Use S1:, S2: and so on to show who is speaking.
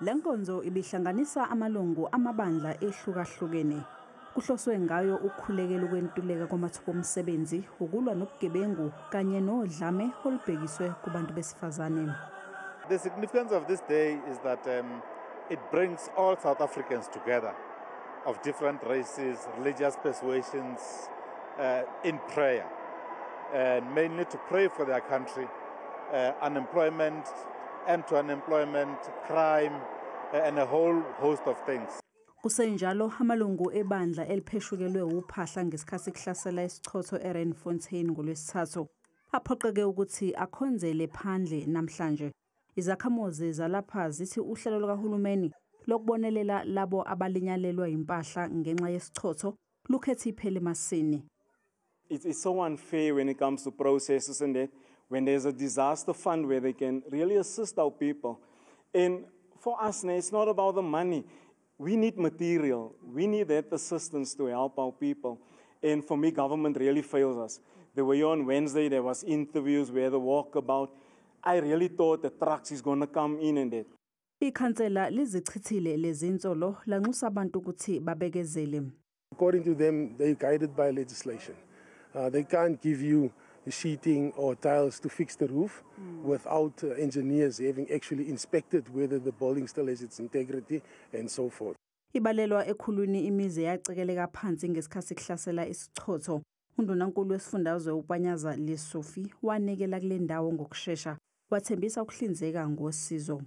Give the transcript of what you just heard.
S1: Le nkonzo ibihlanganisa amalungu amabandla ehlukahlukene. Kuhloswe ngayo ukukhulekela ukwentuleka kwamathuba omsebenzi, ukulwa nobugebengu kanye nodlame olubhekiswe kubantu besifazane.
S2: The significance of this day is that it brings all South Africans together of different races, religious persuasions, in prayer, and mainly to pray for their country, unemployment, end to unemployment, crime, and a whole host of things.
S1: Kusenjalo, amalungu ebandla elipheshukelwe uphahla ngesikhathi kuhlasela isichotho eRandfontein ngoLwesithathu aphoqeke ukuthi akhonzele phandle namhlanje. Izakhamuzi zalapha zithi uhlelo lukahulumeni lokubonelela labo abalinyalelwa impahla ngenxa yesichotho lukhethe iphele emasini.
S3: It's so unfair when it comes to processes and that, when there's a disaster fund where they can really assist our people. And for us, it's not about the money. We need material. We need that assistance to help our people. And for me, government really fails us. They were here on Wednesday, there was interviews, we had a walkabout. I really thought the trucks is going to come in and that.
S1: Ikhansela lizichithile lezinsolo, lanxusa abantu ukuthi babekezele.
S4: According to them, they're guided by legislation. They can't give you sheeting or tiles to fix the roof without engineers having actually inspected whether the building still has its integrity and so forth.
S1: Ibalelwa ekhulwini imizi yacekeleka phansi ngesikhathi kuhlasela isichotho. Undunankulu wesifundazwe uPanyaza Lesufi wanikela kule ndawo ngokushesha, wathembisa ukuhlinzeka ngosizo.